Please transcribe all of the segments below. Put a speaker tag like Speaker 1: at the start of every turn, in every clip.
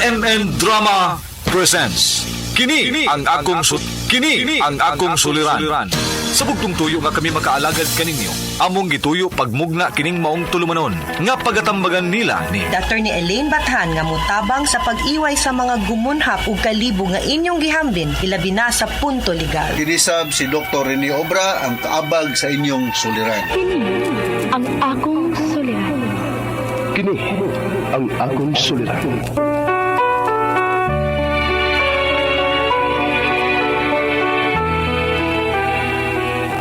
Speaker 1: RMN Drama presents Kini ang akong Kini ang akong suliran. Sa bugtong tuyo nga kami makaalagad kaninyo, among gituyo pagmugna kining maong tulumanon nga pagatambagan nila ni
Speaker 2: Attorney Elaine Bathan nga mutabang sa pag-iway sa mga gumunhap ug kalibo nga inyong gihambin ilabi na sa punto legal.
Speaker 3: Kinisab si Dr. Rene Obra ang kaabag sa inyong suliran.
Speaker 4: Kini ang akong suliran.
Speaker 5: Kini ang akong suliran.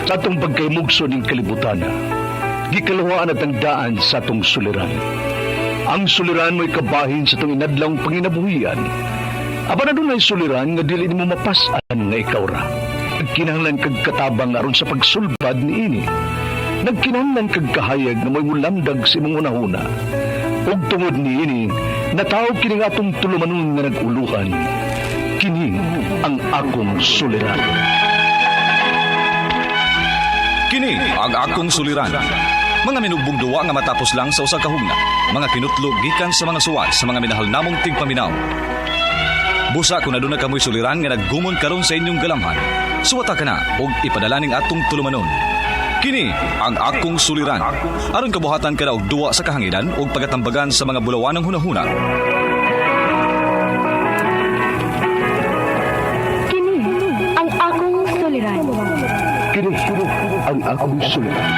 Speaker 5: Sa atong pagkaymugso ning kalibutan, gikaluhaan at ang daan sa atong suliran. Ang suliran mo'y kabahin sa atong inadlawng panginabuhian. Apan adunay suliran nga dili nimo mapas-an nga ikaw ra. Nagkinahanglan kag katabang aron sa pagsulbad niini. Nagkinahanglan kag kahayag nga mo'y mulamdag sa imong hunahuna. Ug tungod niini, nataw kini nga atong tulumanon nga nag-uluhan. Kini ang akong suliran.
Speaker 1: Kini ang akong suliran. Mga minugbong duwa nga matapos lang sa usa ka hugna. Mga kinutlog gikan sa mga suwat sa mga minahal namong tigpaminaw. Busa kung aduna kamoy suliran nga naggumon karon sa inyong galamhan. Suwata ka na og ipadala ning atong tulumanon. Kini ang akong suliran. Aron kabuhatan ka na og duwa sa kahanginan ug pagatambagan sa mga bulawanang hunahuna.
Speaker 4: Kini ang akong suliran.
Speaker 5: Kini ang akong suliran.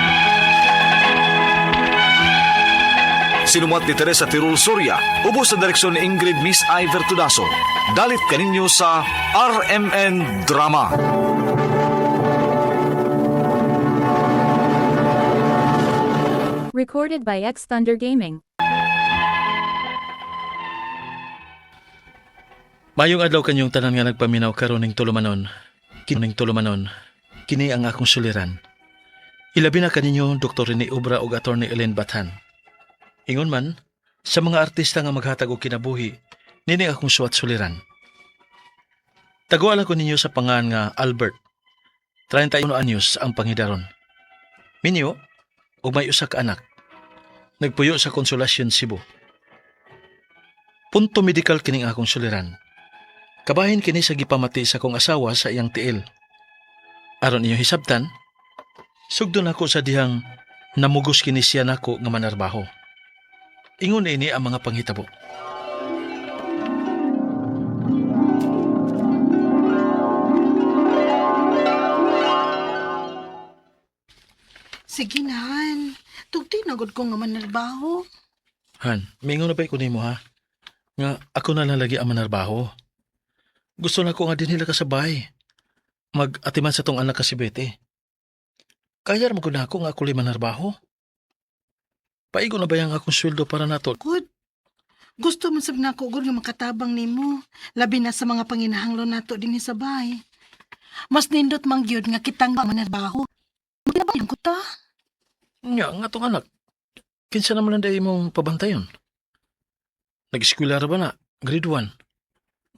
Speaker 1: Sinumat ni Teresa Tirul Soria, ubos sa direksyon ni Ingrid Miss Iver Tudaso. Dalit kaninyo sa RMN Drama.
Speaker 6: Recorded by X Thunder Gaming.
Speaker 7: Mayong adlaw kanyong tanan nga nagpaminaw karon ning tulumanon. Kining tulumanon. Kini ang akong suliran. Ilabi na kaninyo Dr. Rene Obra ug Attorney Ellen Bathan. Ingon man, sa mga artista nga maghatag og kinabuhi, nini akong suwat suliran. Taguan ko ninyo sa pangan nga Albert. 31 anyos ang pangidaron. Minyo, ug may usa ka anak. Nagpuyo sa Konsolasyon Cebu. Punto medical kining akong suliran. Kabahin kini sa gipamati sa kong asawa sa iyang tiil. Aron inyong hisabtan, sugdon ako sa dihang namugos kini siya nako nga manarbaho. Ingon ini ang mga panghitabo.
Speaker 8: Sige na, Han. Tugti na gud ko nga manarbaho.
Speaker 7: Han, mingon na ba ko nimo ha? Nga ako na lang lagi ang manarbaho. Gusto na ko nga din nila kasabay. Mag-atiman sa tong anak ka si Betty. Kaya ra man gud nako nga ako lay manarbaho. Paigo na ba yang akong sweldo para nato?
Speaker 8: Good. Gusto man sab nako gud nga makatabang nimo, labi na sa mga panginahanglan nato dinhi sa bahay. Mas nindot man gyud nga kitang manarbaho. Magtabang ko ta.
Speaker 7: Nya, nga tong anak. Kinsa naman ang day imong pabantayon? Nag-eskwela ra ba na? Grade 1.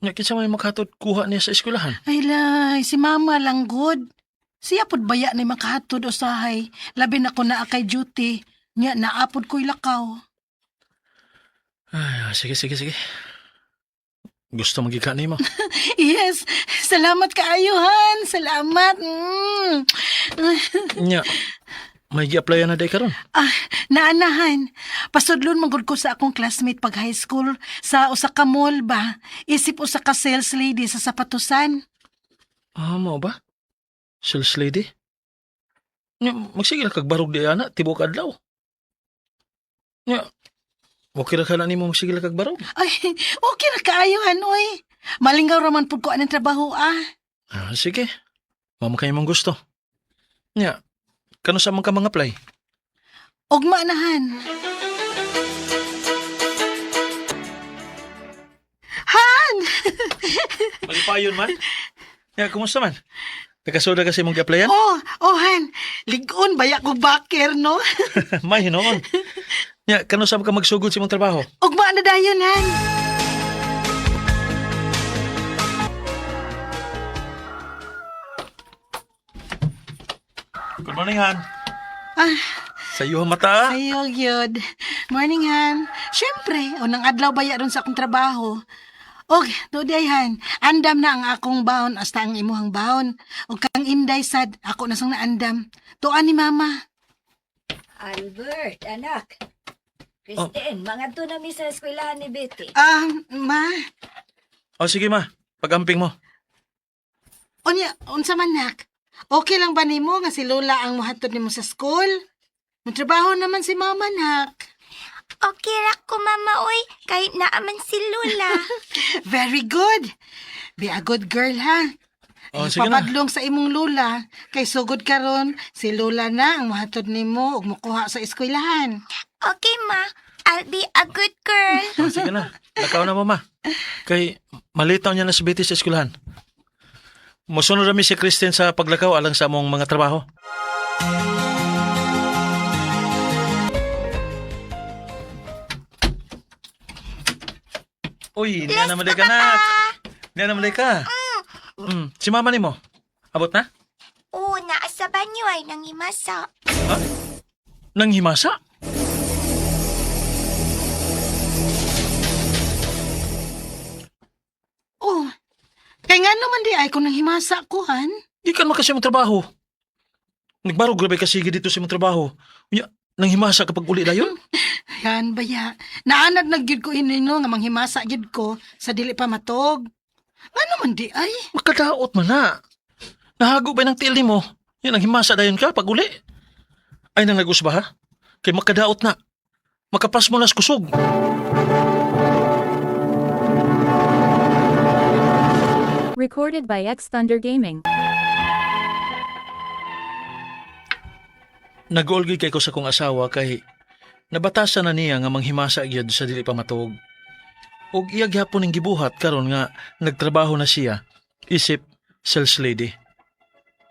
Speaker 7: Nya, kinsa may makahatod kuha niya sa eskwelahan?
Speaker 8: Ay lay, si mama lang gud. Siya pud baya ni makahatod usahay, labi na ko naa kay duty. Nya naapod ko'y lakaw.
Speaker 7: Ay, sige, sige, sige. Gusto magika nimo.
Speaker 8: Yes, salamat kaayo Han. Salamat.
Speaker 7: Nya, may gi-applyan na day karon.
Speaker 8: Ah, naanahan. Pasudlon man gud ko sa akong classmate pag high school sa usa ka mall ba. Isip usa ka sales lady sa sapatusan.
Speaker 7: Ah, mao ba? Sales lady? Nya, magsige lang kag barog di ana, tibuok adlaw. Nya, okay ra ka na nimo magsige lang kag barog.
Speaker 8: Ay, okay ra kaayo han oy. Malingaw ra man pud ko anang trabaho ah.
Speaker 7: Ah, sige. Mao man kayo mong gusto. Nya, kano sa man ka mga apply?
Speaker 8: Ugma na han. Han!
Speaker 7: Malipayon man. Ya, kumusta man? Nakasoda kasi mong gi-applyan?
Speaker 8: Oh, oh Han. Ligon baya ko baker no.
Speaker 7: May hinoon. Ya, kano sa man ka magsugod sa imong trabaho?
Speaker 8: Ugma na dayon han.
Speaker 7: Good morning, Han.
Speaker 8: Ah,
Speaker 7: Sa iyo ang mata.
Speaker 8: Ayo, gyud. Morning, Han. Siyempre, unang adlaw baya ron sa akong trabaho. Og, tuod han, andam na ang akong baon hasta ang imuhang baon. Og kang Inday sad, ako na sang naandam. Tuan ni Mama.
Speaker 6: Albert, anak. Christine, mga to na mi sa eskwelahan ni Betty.
Speaker 8: Ah, ma.
Speaker 7: O sige ma, pag-amping mo.
Speaker 8: Unya, unsa man nak? Okay lang ba nimo nga si Lola ang mohatod nimo sa school? Matrabaho naman si Mama nak.
Speaker 9: Okay ra ko, Mama, oy. Kahit naaman si Lola.
Speaker 8: Very good. Be a good girl ha.
Speaker 7: O sige na.
Speaker 8: Papadlong sa imong lola kay sugod karon si Lola na ang mohatod nimo ug mokuha sa eskwelahan.
Speaker 9: Okay, Ma. I'll be a good girl.
Speaker 7: O sige na. Lakaw na mo ma. Kay malitaw niya na si Betty sa eskwelahan. Mosunod rami si Christine sa paglakaw alang sa among mga trabaho. Uy, niya naman ka na. Niya naman ka. Si mama ni mo. Abot na?
Speaker 9: Oo, naa sa banyo ay nangimasa.
Speaker 7: Nang himasa?
Speaker 8: Oh. Kay nga naman di ay kung nanghimasa ko han.
Speaker 7: Di ka naman kasi mong trabaho. Nagbarog grabe kasi dito sa mong trabaho. Unya, nang himasa kapag uli dayon?
Speaker 8: Yan baya. Naanad na gyud ko inino nga manghimasa gyud ko sa dili pa matog. Ano man di ay?
Speaker 7: Makadaot man na. Nahago ba ng tiil mo? Yan ang himasa dayon ka pag uli. Ay nang nagus ba ha? Kay makadaot na. Makapas mo nas kusog.
Speaker 10: Recorded by X Thunder Gaming.
Speaker 7: Nag-ulgi kay ko sa kong asawa kay nabatasan na niya nga manghimasa gyud sa dili pa matuog. Og iya gyapon ning gibuhat karon nga nagtrabaho na siya isip sales lady.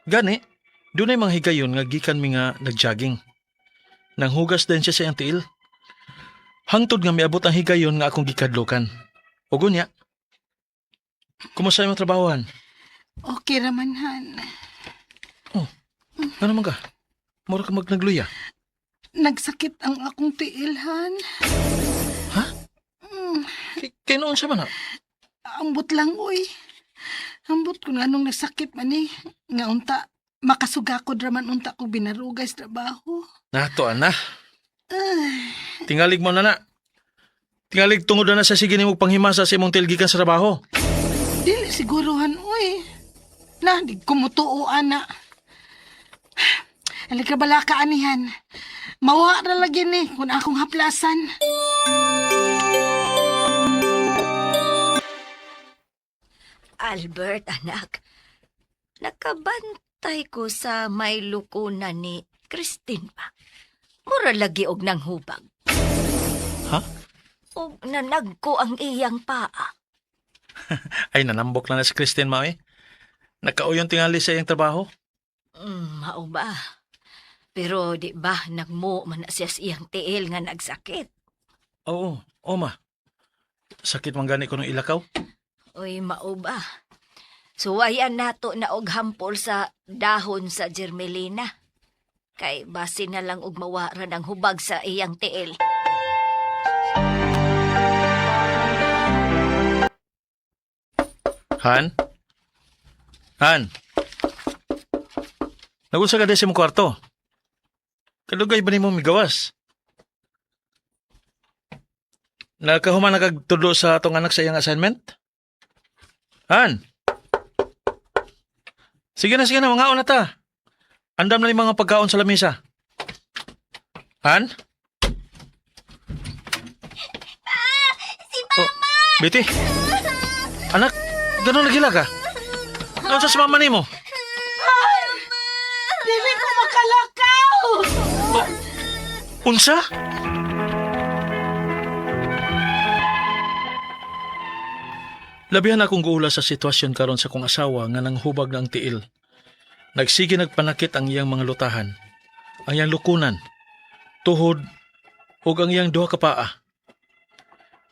Speaker 7: Gani, dunay mga higayon nga gikan mi nga nagjogging. Nanghugas din siya sa iyang tiil. Hangtod nga miabot ang higayon nga akong gikadlukan. Ug unya, kumusta imong trabahohan?
Speaker 8: Okay ra man han.
Speaker 7: Ano man ka? Mura ka magnagluya.
Speaker 8: Nagsakit ang akong tiil han.
Speaker 7: Ha?
Speaker 8: Mm,
Speaker 7: Kay noon siya man ha?
Speaker 8: ambot lang oy. Ambot kung anong nagsakit man eh. Nga unta makasugakod ra man unta ko binarugay sa trabaho.
Speaker 7: Nato ana.
Speaker 8: Ay,
Speaker 7: Tingalig mo na na. Tingalig tungod na na sa sige nimo panghimasa sa imong tiil gikan sa trabaho.
Speaker 8: Dili siguruhan oy. Na, di ko mutuo ana. Halika bala ka anihan. Mawa ra lagi ni kung akong haplasan.
Speaker 6: Albert, anak. Nakabantay ko sa may lukunan ni Christine pa. Mura lagi og nang hubag.
Speaker 7: Ha?
Speaker 6: Og nanagko ang iyang paa.
Speaker 7: Ay nanambok na na si Christine mami. Nakauyon tingali sa iyang trabaho.
Speaker 6: Mao ba? Pero di ba nagmo man na siya sa iyang tiil nga nagsakit?
Speaker 7: Oo, oo ma. Sakit man gani ko nung ilakaw.
Speaker 6: Uy, mao ba? Suwayan nato na og hampol sa dahon sa Jermelina. Kay base na lang og mawaran ang hubag sa iyang tiil.
Speaker 7: Han? Han? Nagunsa ka din sa imong kwarto? Kadugay ba nimo migawas? Nakahuman na kag tudlo sa atong anak sa iyang assignment? Han? Sige na, mga na ta. Andam na ni mga pagkaon sa lamisa. Han?
Speaker 9: Si Mama!
Speaker 7: Oh, Betty? Anak, ganun nagila ka? Ano sa mama nimo?
Speaker 8: Dili ko makalakaw.
Speaker 7: Unsa? Labihan akong guula sa sitwasyon karon sa kong asawa nga nanghubag na ang tiil. Nagsige nagpanakit ang iyang mga lutahan, ang iyang lukunan, tuhod, ug ang iyang duha ka paa.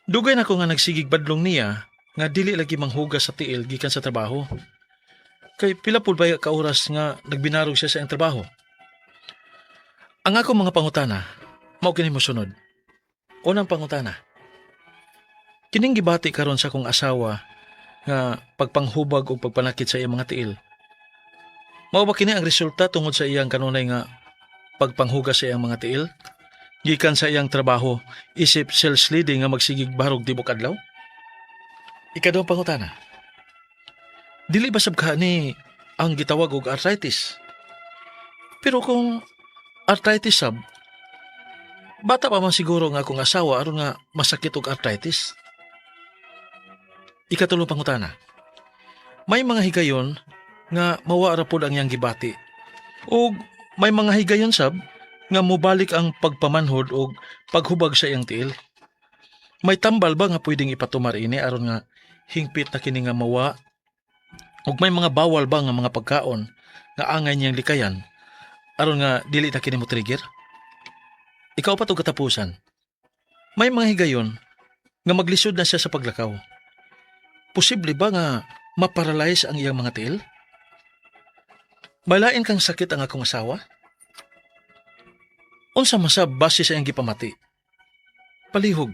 Speaker 7: Dugay na ko nga nagsigig badlong niya nga dili lagi manghugas sa tiil gikan sa trabaho. Kay pila pud ba ka oras nga nagbinarog siya sa iyang trabaho. Ang ako mga pangutana, mao kini mosunod. Unang pangutana. Kining gibati karon sa akong asawa nga pagpanghubag o pagpanakit sa iyang mga tiil. Mao ba kini ang resulta tungod sa iyang kanunay nga pagpanghugas sa iyang mga tiil? Gikan sa iyang trabaho isip sales leading nga magsigig barog tibok adlaw? Ikaduhang pangutana. Dili ba sab ka ni ang gitawag og arthritis? Pero kung arthritis sab, bata pa man siguro nga akong asawa aron nga masakit og arthritis. Ikatulong pangutana. May mga higayon nga mawa ra pod ang iyang gibati. Og may mga higayon sab nga mobalik ang pagpamanhod og paghubag sa iyang tiil. May tambal ba nga pwedeng ipatumar ini aron nga hingpit na kini nga mawa? Ug may mga bawal ba nga mga pagkaon nga angay niyang likayan aron nga dili na kini mo trigger? Ikaapat ug katapusan. May mga higayon nga maglisod na siya sa paglakaw. Posible ba nga maparalyze ang iyang mga tiil? Malain kang sakit ang akong asawa? Unsa man sa base sa iyang gipamati? Palihog,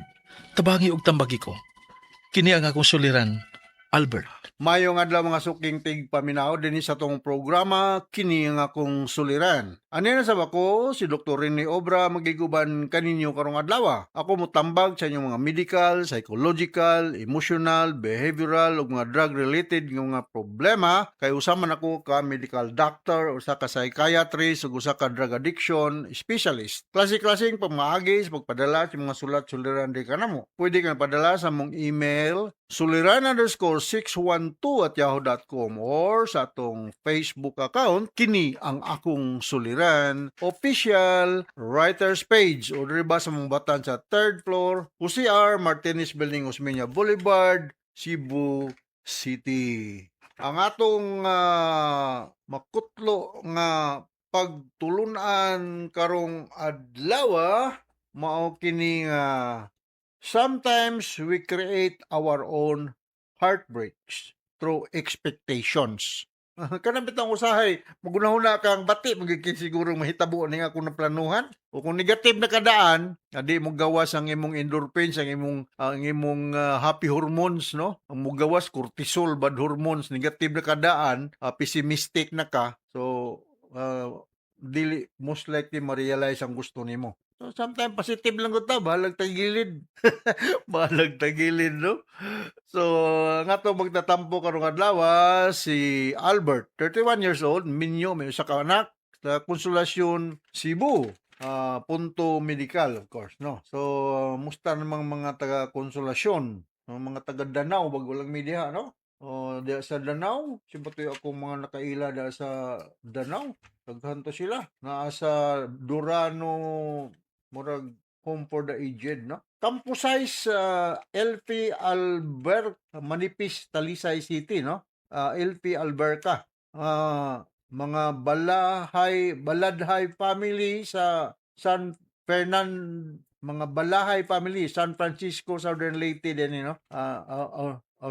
Speaker 7: tabangi og tambagi ko. Kini ang akong suliran, Albert.
Speaker 3: Mayong adlaw, mga suking tigpaminaw, dinhi sa atong programa "Kini ang Akong Suliran". Ani na sa ako si Dr. Rene Obra, magiguban kaninyo karong adlaw. Ako motambag sa inyong mga medical, psychological, emotional, behavioral ug mga drug related nga mga problema kay usa man ako ka medical doctor, usa ka psychiatrist ug usa ka drug addiction specialist. Klase-klaseng pamaagi sa pagpadala sa mga sulat suliran di kanamo. Pwede kang padala sa among email suliran_612@yahoo.com or sa atong Facebook account, "Kini ang Akong Suliran Official Writers Page, o diri ba sa mong batan sa third floor, UCR Martinez Building, Osmeña Boulevard, Cebu City. Ang atong makutlo nga pagtulunan karong adlaw mao kini nga sometimes we create our own heartbreaks through expectations. Kanang bitang usahay, magunahuna kang bati, magiging siguro mahitabo ni nga akong naplanuhan. O kung negative na kadaan, adi mo gawas ang imong endorphins, ang imong happy hormones, no? Ang mugawas cortisol, bad hormones, negative na kadaan, pessimistic na ka. So, dili most likely ma-realize ang gusto nimo. So sometimes positive lang gud ta, bahalag tagilid. Bahalag tagilid, no? So, nga to magtatampo karong adlaw si Albert, 31 years old, minyo, may usa ka anak sa Consolacion, Cebu. Punto medical, of course, no? So, musta namang mga taga Consolacion, ang mga taga Danao, bago lang media, no? O, diya sa Danao, siyempre akong mga nakaila diya sa Danao. Daghan to sila. Naa sa Durano, murag home for the aged, no? Campus size LP Albert Manipis, Talisay City, no? LP Alberca. Mga Balahay Baladhay family sa San Fernan mga Balahay family, San Francisco, Southern Leyte din, no?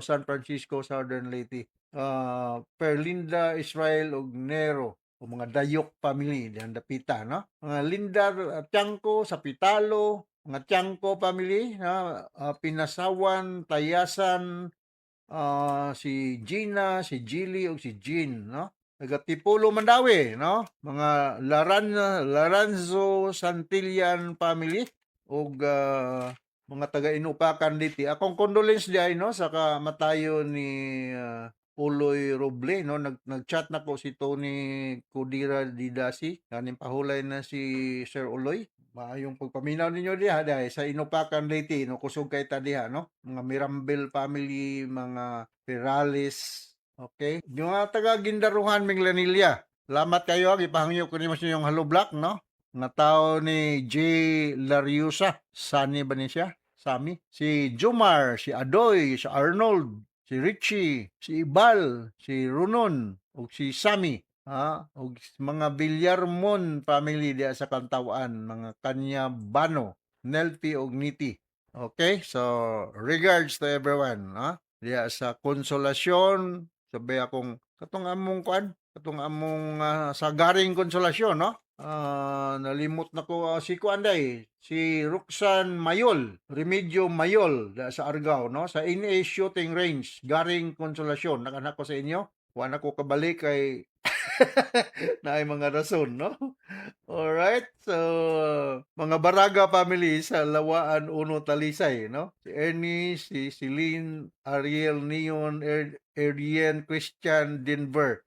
Speaker 3: San Francisco, Southern Leyte. Perlinda Israel ug Nero o mga Dayok family diyan dapita, no? Mga Linda Tiangco sa Pitalo, mga Tiangco family, no? Pinasawan, Tayasan, si Gina, si Gilly ug si Jean, no? Taga Tipulo, Mandaue, no? Mga Laranzo Santillan family ug mga taga Inupakan diti. Akong condolence diay, no, sa kamatayon ni Uloy Roble, no? Nag-chat na ko si Tony Codira Didasi, kaning pahulay na si Sir Uloy. Maayong pagpaminaw ninyo diha dahil sa Inupakan Leyte, no? Kusog kay ta diha, no? Mga Mirambel family, mga Perales, okay? Yung mga taga Guindaruhan, Minglanilla. Salamat kayo, gipahangyo ko nimo sa inyong hollow block, no? Nga tao ni J. Lariusa, Sani ba ni siya? Sami. Si Jomar, si Adoy, si Arnold, si Richie, si Ibal, si Runon, ug si Sami. Ha? Ug mga Villarmon family diya sa Kantawan, mga Kanya Bano, Nelpi ug Niti. Okay? So, regards to everyone, ha? Diya sa Consolacion, sabi akong katong among kuan, katong among sa Garing Consolacion, no? Nalimot na ko, si Kuanday, si Roxanne Mayol, Remigio Mayol da sa Argao, no? Sa NA Shooting Range, Garing Consolacion. Nakanak ko sa inyo. Wa na ko kabalik kay naay mga rason, no? Alright. So, mga Baraga family sa Lawaan Uno Talisay, no? Si Ernie, si Celine, Ariel Neon, Erien Christian Denver,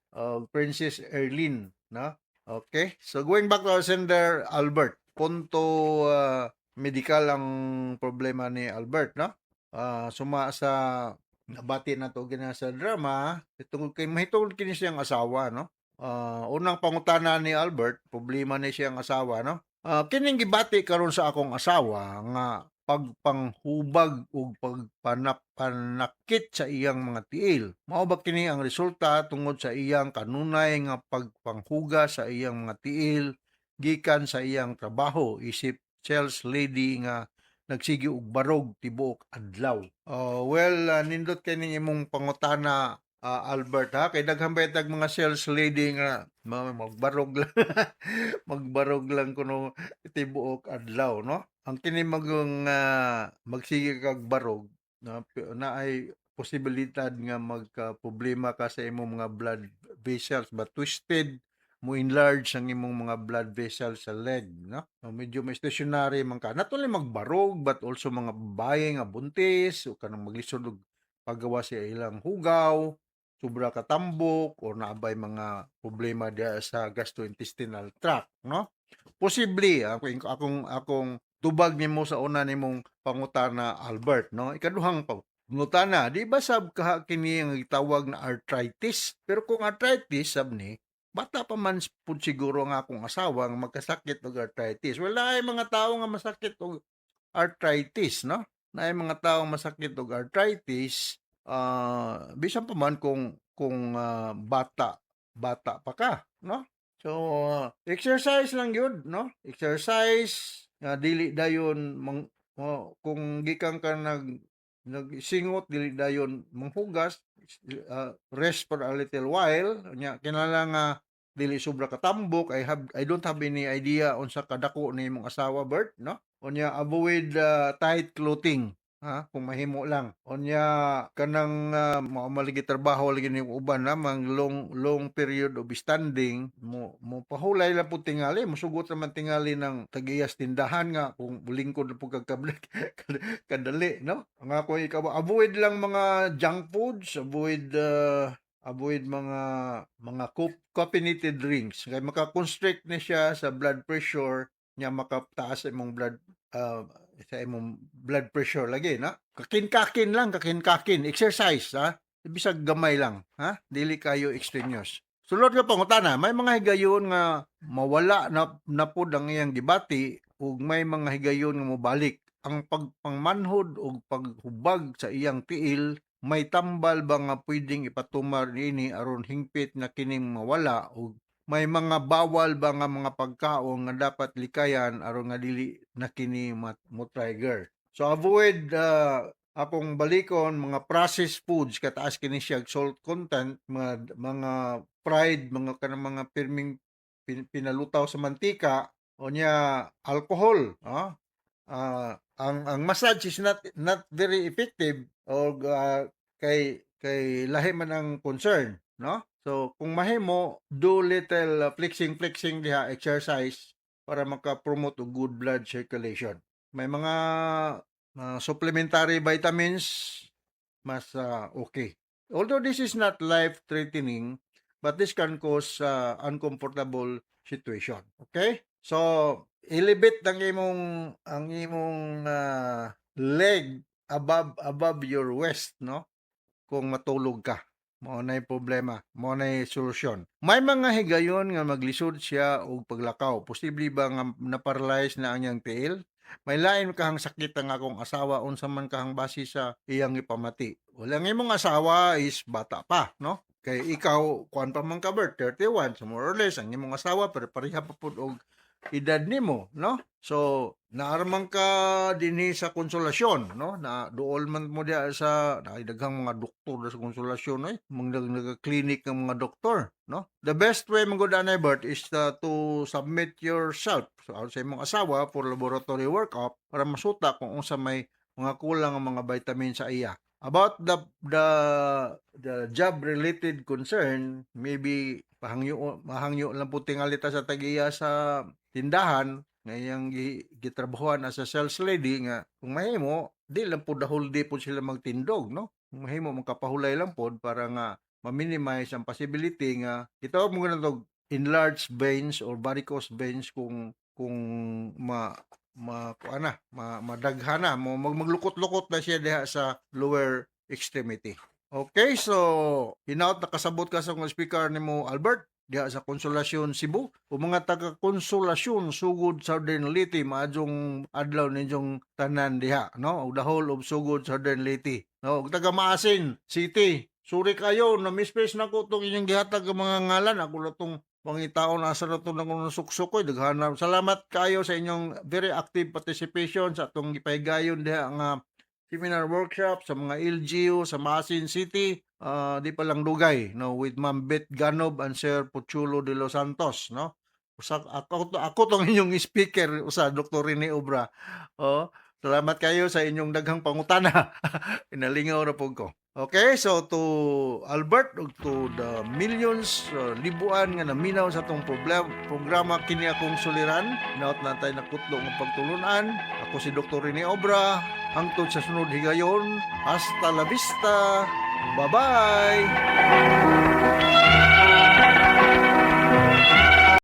Speaker 3: Princess Erlene, no? Okay. So, going back to our sender, Albert. Punto medical ang problema ni Albert, no? Suma sa nabati na to gina sa drama, tungkol kay mahitungod kini siyang asawa, no? Unang pangutana ni Albert, problema ni siyang asawa, no? Kining gibati karon sa akong asawa nga pagpanghubag ug pagpanakit sa iyang mga tiil. Mao ba kini ang resulta tungod sa iyang kanunay nga pagpanghugas sa iyang mga tiil gikan sa iyang trabaho isip sales lady nga nagsige og barog tibuok adlaw? Oh, well, nindot kay ning imong pangutana, Albert, ha, kay daghan ba tag mga sales lady nga magbarog lang magbarog lang kuno tibuok adlaw, no? Ang kini magong magsige kag barog na, na ay posibilidad nga magka problema ka sa imong mga blood vessels ba, twisted mo, enlarge ang imong mga blood vessels sa leg, no? So, medyo may stationary man ka, not only magbarog but also mga babae nga buntis o kanang maglisod og paggawa sa ilang hugaw, sobra katambok or naabay mga problema diha sa gastrointestinal tract, no? Posible akong akong akong tubag nimo sa una nimong pangutana, Albert, no? Ikaduhang pangutana, di ba sab kaha kini ang gitawag na arthritis? Pero kung arthritis sab ni, bata pa man pud siguro ang akong asawa nga magkasakit og arthritis. Wala ay mga tao nga masakit og arthritis, no? Naay mga tao masakit og arthritis, bisan pa man kung bata bata pa ka, no? So, exercise lang yun, no? Exercise nga dili dayon mang oh, kung gikan ka nagsingot, dili dayon manghugas, rest for a little while nya, kinahanglan nga dili sobra katambok. I don't have any idea unsa kadako ni imong asawa, Bert, no? Unya avoid tight clothing, ha, kung mahimo lang. Unya kanang mao man lagi trabaho lagi ni uban na mang long long period of standing, mo pahulay lang pud tingali, mosugot naman tingali ng tag-iyas tindahan nga kung lingkod na pud kag kadali, no? Ang ako ikaw, avoid lang mga junk foods, avoid mga caffeinated drinks kay maka-constrict ni siya sa blood pressure nya, makataas sa imong blood pressure lagi, no? Kakin-kakin lang, kakin-kakin, exercise, ha, bisag gamay lang, ha, dili kayo extraneous. Sulod nga pangutana, may mga higayon nga mawala na na pud ang iyang gibati ug may mga higayon nga mobalik ang pagpangmanhod ug paghubag sa iyang tiil. May tambal ba nga pwedeng ipatumar niini aron hingpit na kining mawala, ug may mga bawal ba nga mga pagkaon nga dapat likayan aron nga dili na kini mo trigger? So avoid, akong balikon, mga processed foods, kataas kini siya salt content, mga fried, mga kanang mga pirming pinalutaw sa mantika. Unya alcohol, ah. Ang massage is not not very effective og kay kay lahi man ang concern, no? So kung mahimo, do little flexing flexing diha, exercise para maka-promote og good blood circulation. May mga supplementary vitamins, mas okay. Although this is not life threatening, but this can cause uncomfortable situation. Okay? So elevate ang imong leg above above your waist, no? Kung matulog ka. Mao na problema, mao na solusyon. May mga higayon nga maglisod siya og paglakaw. Posible ba nga na-paralyze na ang iyang tiil? May lain kahang sakit ang akong asawa, unsa man kahang base sa iyang ipamati? Wala, ang imong asawa is bata pa, no? Kay ikaw, kuan pa man ka, Bert, 31, so more or less, ang imong asawa pero pareha pa pud og edad nimo, no? So, naarman ka dinhi sa Konsolasyon, no? Na duol man mo diha sa naay daghang mga doktor sa Konsolasyon eh, mga nag-clinic ng mga doktor, no? The best way man gud anay, Bert, is to submit yourself so, sa imong asawa for laboratory workup para masuta kung unsa may mga kulang ang mga vitamin sa iya. About the job related concern, maybe pahangyo mahangyo lang po tingali ta sa tag-iya sa tindahan nga iyang gitrabahuan as a sales lady nga kung mahimo di lang po the whole day po sila magtindog, no? Kung mahimo makapahulay lang pod para nga ma-minimize ang possibility nga gitawag mo ganito enlarged veins or varicose veins kung ma ma kuan na ma, madaghan na mo maglukot-lukot na siya diha sa lower extremity. Okay, so hinaot nakasabot ka sa akong speaker nimo, Albert, diha sa Konsolasyon Cebu. O mga taga Konsolasyon, Sugod, Southern Leyte, maadjong adlaw ninyong tanan diha, no? Og the whole of Sugod, Southern Leyte, no? Og taga Maasin City, sorry kayo na misplace na ko tong inyong gihatag nga mga ngalan. Ako na tong pangitaon asa na to nang suksok ko daghan na. Salamat kayo sa inyong very active participation sa atong gipahigayon diha nga seminar workshop sa mga LGU sa Maasin City, di pa lang dugay, no, with Ma'am Beth Ganob and Sir Pochulo de los Santos, no? Usa ako tong inyong speaker usa, Dr. Rene Obra. Oh, salamat kayo sa inyong daghang pangutana. Inalingaw ra pud ko. Okay, so to Albert ug to the millions, libuan nga naminaw sa atong programa Kini Akong Suliran, hinaot naa tay nakutlo nga pagtulunan. Ako si Dr. Rene Obra. Hangtod sa sunod higayon, hasta la vista. Bye-bye.